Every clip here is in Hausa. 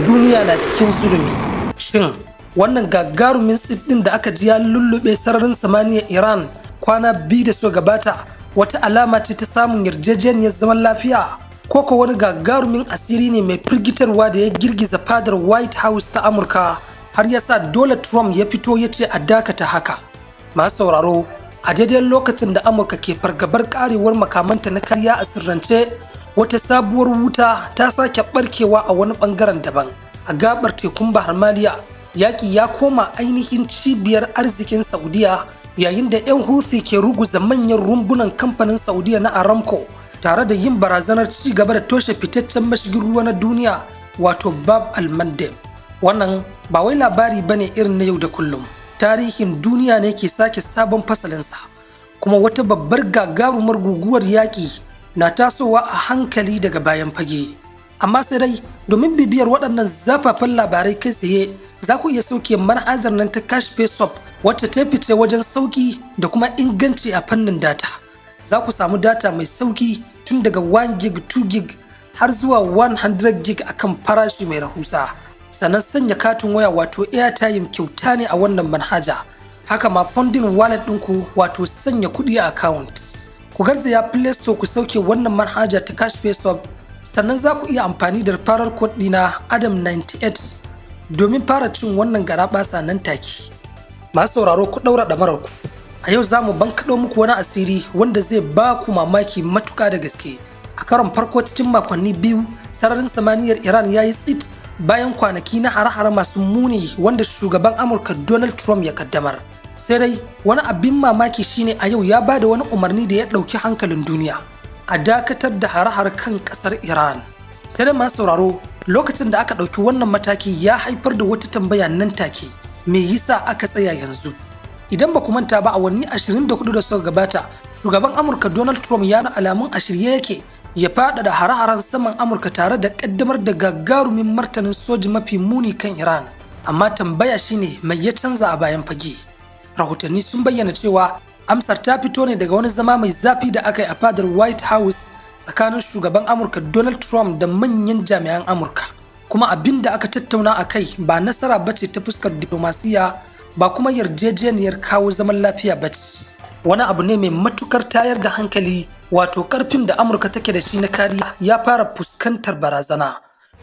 Duniya na cikin zulumi. Shin wannan gagarumin tsit ɗin da aka ji ya lullube sararin samaniyar Iran kwana 2 da suka gabata wata alama ce ta samun yarjejeniyar zaman lafiya, ko ko wani gagarumin asiri ne mai firgitarwa da ya girgiza fadar White House ta Amurka har ya sa dole Trump ya fito ya ce a dakata haka? Masu sauraro, a daidai lokacin da Amurka ke fargabar karewar makamanta na kariya, a sirrance wata sabuwar wuta ta sake barkewa a wani bangaren daban a gabar tekun Bahar Maliya. Yaƙi ya koma ainihin cibiyar arzikin Saudiya, yayin da 'yan Houthi ke ruguza manyan rumbunan kamfanin Saudiya na Aramco tare da yin barazanar ci gaba da toshe fitaccen mashigin ruwa na duniya, wato Bab al-Mandeb. Wannan ba wai labari bane irin na yau da kullum, tarihin duniya ne ke sake sabon fasalinsa, kuma wata babbar gagarumar guguwar yaƙi na tasowa a hankali daga bayan fage. Amma sai dai, domin bibiyar waɗannan zafafan labarai kai tsaye, za ku iya sauke manhajar nan ta Cash Shop, wacce ta fice wajen sauki da kuma inganci a fannin data. Za ku samu data mai sauki tun daga 1 gig, 2 gig har zuwa 100 gig akan farashi mai rahusa. Sannan sanya katin waya, wato airtime, kyauta ne a wannan manhaja. Haka ma funding wallet ɗinku, wato sanya kuɗi a account. Ku garzaya Play Store ku sauke wannan manhaja ta Cash Shop. Sannan za ku iya amfani da referral code ɗina Adam 98 domin fara cin wannan garaɓasa nan take. Masu sauraro, ku ɗaura ɗamarar ku. A yau za mu bankaɗo muku wani asiri wanda zai ba ku mamaki matuƙa da gaske. A karon farko cikin makonni 2, sararin samaniyar Iran ya yi tsit bayan kwanaki na hare-hare masu muni wanda shugaban Amurka Donald Trump ya kaddamar. Sai dai wani abin mamaki shine, a yau ya ba da wani umarni da ya ɗauki hankalin duniya: a dakatar da hare-hare kan ƙasar Iran. Sai dai, masu sauraro, lokacin da aka ɗauki wannan mataki ya haifar da wata tambaya nan take: me yasa aka tsaya yanzu? Idan ba ku manta ba, awanni 24 da suka gabata, shugaban Amurka Donald Trump ya nuna alamun a shirye yake ya faɗaɗa hare-haren saman Amurka tare da ƙaddamar da gagarumin martanin soji mafi muni kan Iran. Amma tambaya shine, mai ya canza a bayan fage? Rahotanni sun bayyana cewa amsar ta fito ne daga wani zama mai zafi da aka yi a fadar White House tsakanin shugaban Amurka Donald Trump da manyan jami'an Amurka. Kuma abin da aka tattauna a kai ba nasara bace ta fuskar diplomasiya, ba kuma yarjejeniyar kawo zaman lafiya ba ce. Wani abu ne mai matukar tayar da hankali, wato karfin da Amurka take da shi na kariya ya fara fuskantar barazana.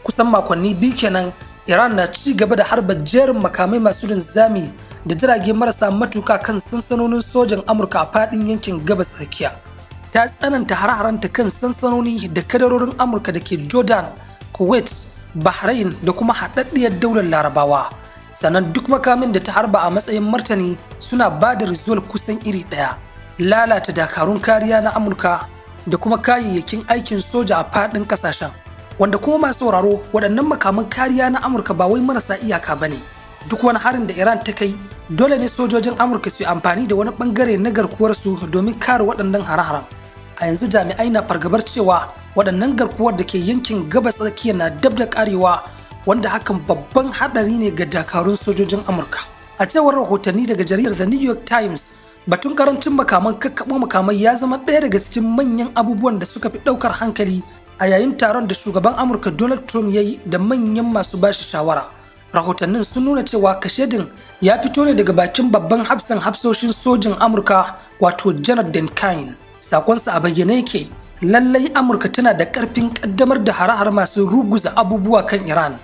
Kusan makonni 2 kenan Iran na ci gaba da harba jerin makamai masu linzami da jirage marasa matuka kan sansanonin sojan Amurka a fadin yankin Gabas Tsakiya. Ta tsananta har-haranta kan sansanoni da kadarorin Amurka da ke Jordan, Kuwait, Bahrain da kuma Haɗaɗɗiyar Daular Larabawa. Sannan duk makamin da ta harba a matsayin martani suna ba da result kusan iri ɗaya: lalata dakarun kariya na Amurka da kuma kayayyakin aikin soja a faɗin ƙasashen. Wanda kuma, masu sauraro, waɗannan makaman kariya na Amurka ba wai marasa iyaka ba ne. Duk wani harin da Iran ta kai, dole ne sojojin Amurka su yi amfani da wani ɓangare na garkuwarsu domin kare waɗannan hare-haren. A yanzu jami'ai na fargabar cewa waɗannan garkuwar da ke yankin Gabas Tsakiya na dab da karewa, wanda hakan babban haɗari ne ga dakarun sojojin Amurka. A cewar rahotanni daga jaridar The New York Times, batun karancin makaman kakkaɓo makamai ya zama ɗaya daga cikin manyan abubuwan da suka fi ɗaukar hankali a yayin taron da shugaban Amurka Donald Trump ya yi da manyan masu bashi shawara. Rahotannin sun nuna cewa kashedin ya fito ne daga bakin babban hafsan hafsoshin sojin Amurka, wato Janar Dan Caine. Sakonsa a bayyane yake: lallai Amurka tana da ƙarfin ƙaddamar da hare-hare masu ruguza abubuwa kan Iran,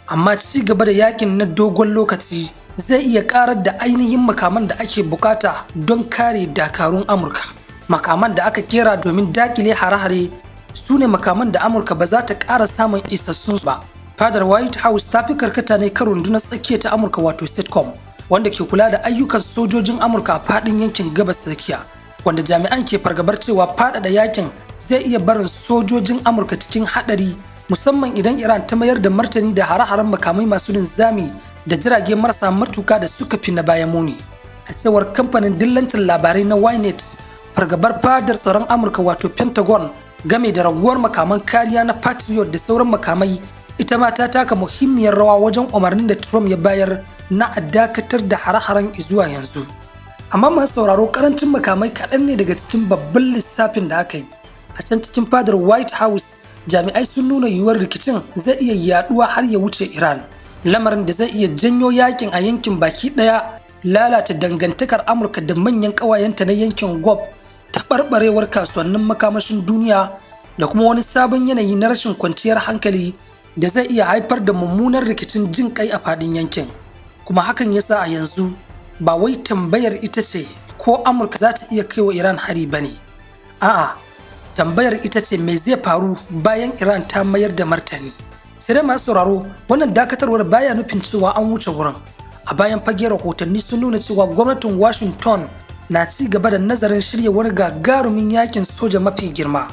amma ci gaba da yakin na dogon lokaci zai iya karar da ainihin makaman da ake bukata don kare dakarun Amurka. Makaman da aka kera domin dakile hare-hare su ne makaman da Amurka ba za ta ƙara samun isassun ba. Fadar White House ta fi karkata ne kan rundunar tsakiya ta Amurka, wato CENTCOM, wanda ke kula da ayyukan sojojin Amurka a faɗin yankin Gabas Tsakiya, wanda jami'an ke fargabar cewa faɗaɗa yakin zai iya barin sojojin Amurka cikin haɗari, musamman idan Iran ta mayar da martani da hare-haren makamai masu linzami da jirage marasa matuka da suka fi na baya muni. A cewar kamfanin dillancin labarai na Ynet, fargabar fadar tsaron Amurka, wato Pentagon, game da raguwar makaman kariya na Patriot da sauran makamai, ita ma ta taka muhimmiyar rawa wajen umarnin da Trump ya bayar na a dakatar da hare-haren zuwa yanzu. Amma, masu sauraro, karancin makamai kaɗan ne daga cikin babban lissafin da aka yi. A can cikin fadar White House, Jami'ai sun nuna yiwuwar rikicin zai iya yaduwa har ya wuce Iran, lamarin da zai iya janyo yakin a yankin baki daya, lalata dangantakar Amurka da manyan ƙawayenta na yankin Gulf, taɓarɓarewar kasuwannin makamashin duniya, da kuma wani sabon yanayi na rashin kwanciyar hankali da zai iya haifar da mummunar rikicin jin kai a faɗin yankin. Kuma hakan yasa a yanzu ba wai tambayar ita ce ko Amurka za ta iya kai wa Iran hari ba ne. A'a, tambayar ita ce me zai faru bayan Iran ta mayar da martani. Sai dai, masu sauraro, wannan dakatarwar baya nufin cewa an wuce wurin. A bayan fage, rahotanni sun nuna cewa gwamnatin Washington na ci gaba da nazarin shirya wani gagarumin yakin soja mafi girma.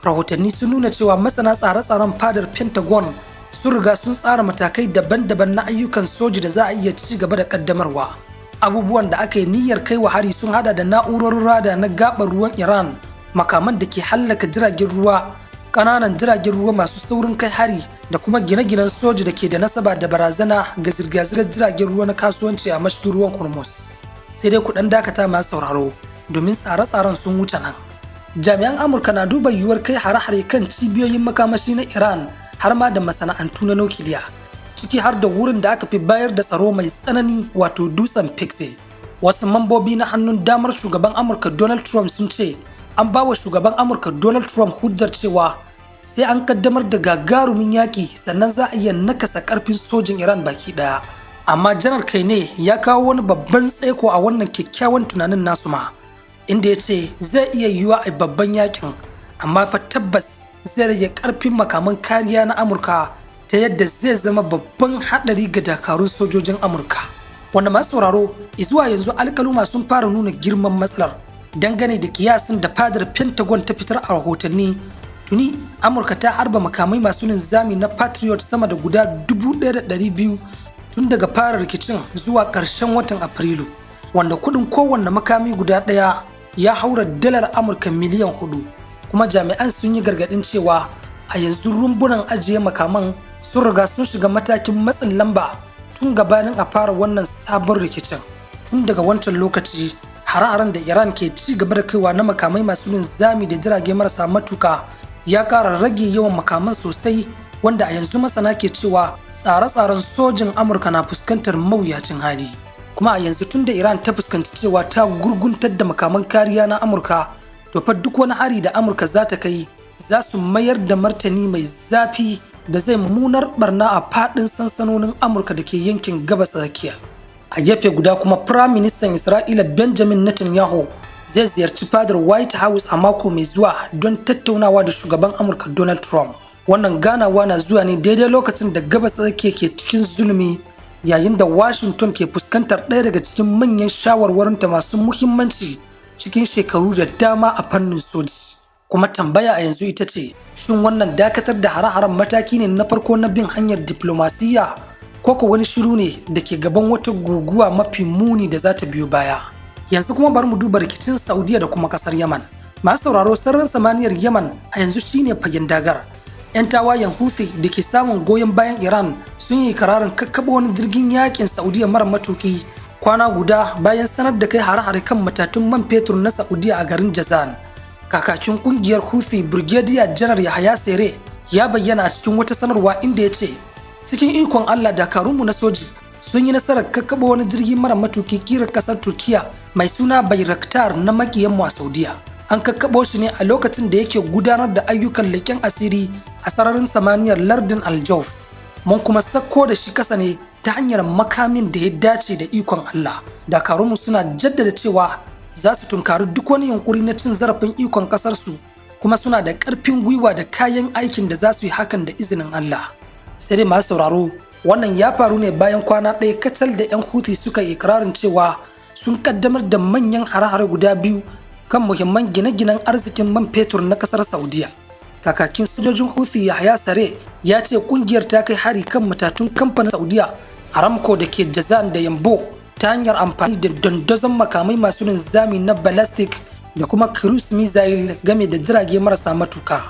Rahotanni sun nuna cewa masana tsare-tsaren fadar Pentagon sun riga sun tsara matakai daban-daban na ayyukan soji da za a iya ci gaba da kaddamarwa. Abubuwan da aka yi niyyar kai wa hari sun hada da na'urorin rada na gabar ruwan Iran, makaman da ke hallaka jiragen ruwa, ƙananan jiragen ruwa masu saurin kai hari, da kuma gine-ginen soji da ke da nasaba da barazana ga zirga-zirgar jiragen ruwa na kasuwanci a mashigin ruwan Hormuz. Sai dai ku ɗan dakata, masu sauraro, domin tsare-tsaren sun wuce nan. Jami'an Amurka na duba yiwuwar kai hare-hare kan cibiyoyin makamashi na Iran, har ma da masana'antu na nukiliya, ciki har da wurin da aka fi bayar da tsaro mai tsanani, wato dutsen Pixie. Wasu mambobi na hannun damar shugaban Amurka Donald Trump sun ce an ba wa shugaban Amurka Donald Trump hujjar cewa sai an kaddamar da gagarumin yaƙi sannan za a iya nakasa ƙarfin sojin Iran baki ɗaya. Amma Janar Kaine ya kawo wani babban tsaiko a wannan kyakkyawan tunanin nasu ma, inda ya ce zai iya yiwuwa a babban yakin, amma fa tabbas zai rage ƙarfin makaman kariya na Amurka ta yadda zai zama babban haɗari ga dakarun sojojin Amurka. Wanda, masu sauraro, zuwa yanzu alkaluma sun fara nuna girman matsalar. Dangane da kiyasin da fadar Pentagon ta fitar a rahotanni, tuni Amurka ta harba makamai masu linzami na Patriot sama da guda 1,200 tun daga fara rikicin zuwa ƙarshen watan Afrilu, wanda kuɗin kowanne makami guda ɗaya ya haura dalar Amurka miliyan 4. Kuma jami'an sun yi gargaɗin cewa a yanzu rumbunan ajiye makaman sun riga sun shiga matakin matsin lamba tun gabanin a fara wannan sabon rikicin. Tun daga wancan lokaci, hare-haren da Iran ke ci gaba da kaiwa na makamai masu linzami da jirage marasa matuka ya ƙara rage yawan makaman sosai, wanda a yanzu masana ke cewa tsare-tsaren sojin Amurka na fuskantar mawuyacin hali. Kuma a yanzu, tun da Iran ta fuskanci cewa ta gurguntar da makaman kariya na Amurka, to fa duk wani hari da Amurka za ta kai, za su mayar da martani mai zafi da zai munar barna a faɗin sansanonin Amurka da ke yankin Gabas Tsakiya. A gefe guda kuma, Firayim Ministan Isra'ila Benjamin Netanyahu zai ziyarci fadar White House a mako mai zuwa don tattaunawa da shugaban Amurka Donald Trump. Wannan ganawa na zuwa ne daidai lokacin da Gabas Tsakiya ke cikin zulumi, yayin da Washington ke fuskantar ɗaya daga cikin manyan shawarwarinta masu muhimmanci cikin shekaru da dama a fannin soji. Kuma tambaya a yanzu ita ce, shin wannan dakatar da hare-haren mataki ne na farko na bin hanyar diplomasiyya, ko ko wani shiru ne da ke gaban wata guguwa mafi muni da za ta biyo baya? Yanzu kuma bari mu duba rikicin Saudiya da kuma kasar Yaman. Masu sauraro, sararin samaniyar Yaman a yanzu shine fagen dagar. 'Yan tawayen Houthi da ke samun goyon bayan Iran sun yi ikirarin kakkaɓo wani jirgin yakin Saudiya mara matuki, kwana guda bayan sanar da kai hare-hare kan matatun man fetur na Saudiya a garin Jazan. Kakakin kungiyar Houthi, Brigadier Janar Yahaya Sere, ya bayyana a cikin wata sanarwa inda ya ce, "Cikin ikon Allah, dakarunmu na soji sun yi nasarar kakkaɓo wani jirgi mara matuki kirar kasar Turkiya mai suna Bayraktar na makiyanmu a Saudiya. An kakkaɓo shi ne a lokacin da yake gudanar da ayyukan leƙen asiri a sararin samaniyar lardin Aljauf. Mun kuma sakko da shi kasa ne ta hanyar makamin da ya dace da ikon Allah. Dakarunmu suna jaddada cewa za su tunkari duk wani yunkuri na cin zarafin ikon ƙasarsu, kuma suna da ƙarfin gwiwa da kayan aikin da za su yi hakan da izinin Allah." Sai dai, masu sauraro, wannan ya faru ne bayan kwana ɗaya kacal da 'yan Houthi suka yi ikirarin cewa sun kaddamar da manyan hare-hare guda biyu kan muhimman gine-ginen arzikin man fetur na kasar Saudiya. Kakakin sojojin Houthi, Yahya Sare, ya ce kungiyar ta kai hari kan matatun kamfanin Saudiya Aramco da ke Jazan da Yambo ta hanyar amfani da dandazon makamai masu linzami na ballistic da kuma cruise missile game da jirage marasa matuka.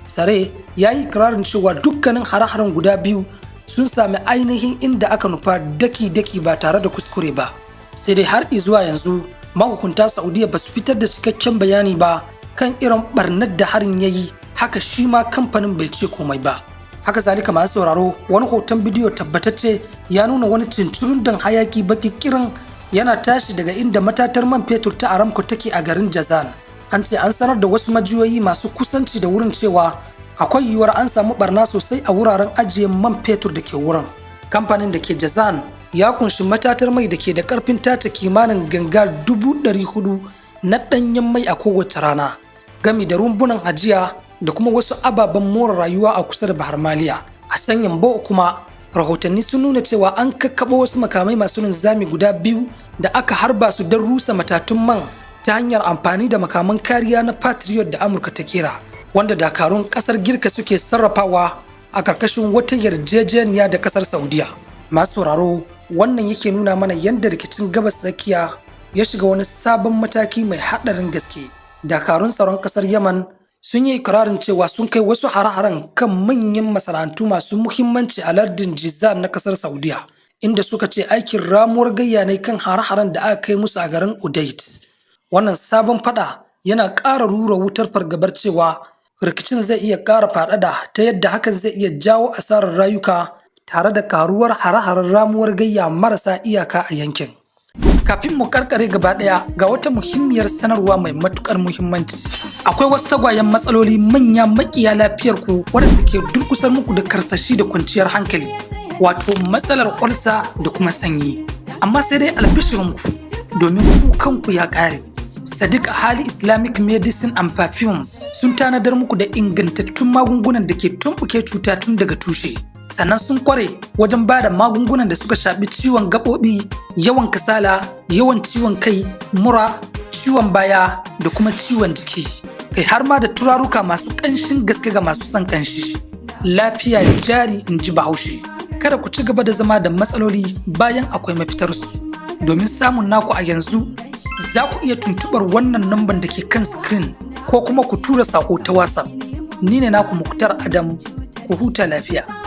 Sare ya yi ikirarin cewa dukkanin hare-haren guda biyu sun sami ainihin inda aka nufa daki-daki ba tare da kuskure ba. Sai dai har izuwa yanzu mahukunta Saudiya ba su fitar da cikakken bayani ba kan irin barnar da harin ya yi. Haka shi ma kamfanin bai ce komai ba. Haka zalika, masu sauraro, wani hoton bidiyo tabbatacce ya nuna wani cincirindon hayaki baki kirin yana tashi daga inda matatar man fetur ta Aramco take a garin Jazan. An ce an sanar da wasu majiyoyi masu kusanci da wurin cewa akwai yiwuwar an samu barna sosai a wuraren ajiye man fetur da ke wurin. Kamfanin da ke Jazan ya kunshi matatar mai da ke da karfin tace kimanin ganga 400,000 na ɗanyen mai a kowace rana, gami da rumbunan ajiya da kuma wasu ababen more rayuwa a kusa da Bahar Maliya. A can Yambo kuma, rahotanni sun nuna cewa an kakkaɓo wasu makamai masu linzami guda biyu da aka harba su don rusa matatun man ta hanyar amfani da makaman kariya na Patriot da Amurka ta kera, wanda dakarun kasar Girka suke sarrafawa a karkashin wata yarjejeniya da kasar Saudiya. Masu sauraro, wannan yake nuna mana yadda rikicin Gabas Tsakiya ya shiga wani sabon mataki mai haɗarin gaske. Dakarun tsaron kasar Yaman sun yi ikirarin cewa sun kai wasu hare-haren kan manyan masana'antu masu muhimmanci a lardin Jizan na kasar Saudiya, inda suka ce aikin ramuwar gayya ne kan hare-haren da aka kai musu a garin Udeid. Wannan sabon fada yana ƙara rura wutar fargabar cewa rikicin zai iya ƙara faɗaɗa ta yadda hakan zai iya jawo asarar rayuka tare da karuwar hare-haren ramuwar gayya marasa iyaka a yankin. Kafin mu karkare gaba ɗaya, ga wata muhimmiyar sanarwa mai matukar muhimmanci. Akwai wasu tagwayen matsaloli manya makiya lafiyar ku waɗanda ke durkusar muku da karsashi da kwanciyar hankali, wato matsalar olsa da kuma sanyi. Amma sai dai albishirinku, domin ku kanku ya ƙare. Sadiq Hali Islamic Medicine and Perfume sun tanadar muku da ingantattun magungunan da ke tumɓuke cuta tun daga tushe. Sannan sun kware wajen ba da magungunan da suka shafi ciwon gaɓoɓi, yawan kasala, yawan ciwon kai, mura, ciwon baya da kuma ciwon jiki. Kai, har ma da turaruka masu ƙanshin gaske ga masu son ƙanshi. Lafiya jari, in ji Bahaushe. Kada ku ci gaba da zama da matsaloli bayan akwai mafitarsu. Domin samun naku a yanzu, za ku iya tuntuɓar wannan namban da ke kan screen ko kuma ku tura saƙo ta WhatsApp. Ni ne naku Muktar Adam, ku huta lafiya.